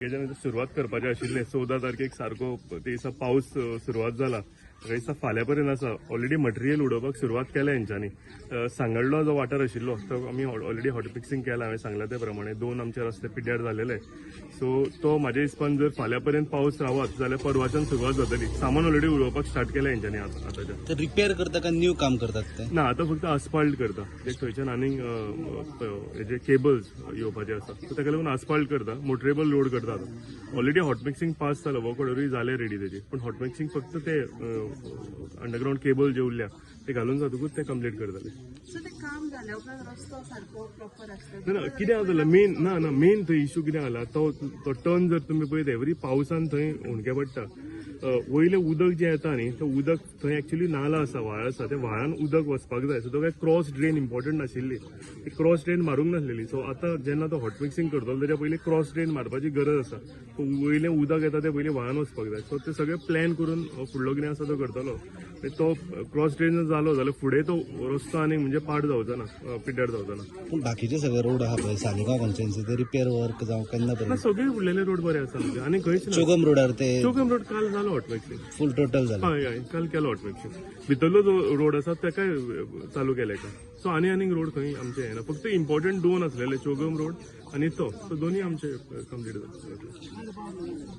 हेच्या सुरवात करपाची आशिल्ले 14 तारखेक. सारको ते दिसा पावस सुरवात जाला. ताका दिसा फाल्यां पर्यंत आसा. ऑलरेडी मटेरियल उडोवपाक सुरवात केल्या हेंच्यांनी. सांगडलो जो वाठार आशिल्लो तो आमी ऑलरेडी हॉट मिक्सिंग केला. हांवें सांगला ते प्रमाणे दोन आमचे रस्ते पिड्ड्यार जालेले. सो तो म्हाज्या हिसपान जर फाल्यां पर्यंत पावस रावत जाल्यार परवाच्यान सुरवात जातली. सामान ऑलरेडी उडोवपाक स्टार्ट केलें हेंच्यांनी आतां आतांच्या. तर रिपेअर करता का न्यू काम करतात ते? ना, आतां फक्त आस्फाल्ट करता. ते थंयच्यान आनीक हेजे केबल्स येवपाचे आसा, सो ताका लागून आस्फाल्ट करता, मोटरेबल रोड करता. आतां ऑलरेडी हॉट मिक्सिंग पास जालो, वर्क ऑर्डरूय जाले रेडी तेजी, पूण हॉट मिक्सिंग फक्त ते अंडरग्रावंड केबल जे उरल्या ते घालून जातकूच ते कंप्लीट करतले. सो ते काम जाल्या उपरांत रस्तो सारको प्रॉपर आसता? ना, कितें जालें मेन, ना ना, मेन थंय इशू कितें जाला, तो तो टर्न जर तुमी पळयत, एवरी पावसान थंय हुंडके पडटा. वयलें उदक जें येता न्ही, तें उदक थंय एक्चुली नाला आसा, व्हाळ आसा, त्या व्हाळान उदक वचपाक जाय. सो तो काय क्रॉस ड्रेन इम्पॉर्टंट नाशिल्ली, ती क्रॉस ड्रेन मारूंक नासलेली. सो आतां जेन्ना तो हॉट मिक्सिंग करतलो तेच्या पयलीं क्रॉस ड्रेन मारपाची गरज आसा. सो वयलें उदक येता तें पयलीं व्हाळान वचपाक जाय. सो ते सगळें प्लॅन करून फुडलो कितें आसा तो करतलो. मागीर तो क्रॉस ड्रेन जालो जाल्यार फुडें तो रस्तो आनीक म्हणजे पाड जावचो ना, पिड्ड्यार जावचो ना. पूण बाकीचे सगळे रोड आहा पळय सालिगांव कॉन्स्टिट्युएन्सी, ते रिपेअर वर्क जावं केन्ना ना. पर्यंत? सगळे उरलेले रोड बरे आसा आमचे, आनी खंयच ना. चोगम रोडार ते? चोगम रोड काल जालो हॉट मिक्सिंग. फुल टोटल झालं? हय हय, काल केलो हॉट मिक्सिंग. भितरलो जो रोड आसा ताकाय चालू केले का. सो आनी आनीक रोड खंय आमचे येना. फक्त इम्पॉर्टंट दोन आसलेले, चोगम रोड आनी तो. सो दोन्ही आमचे कंप्लीट जाले.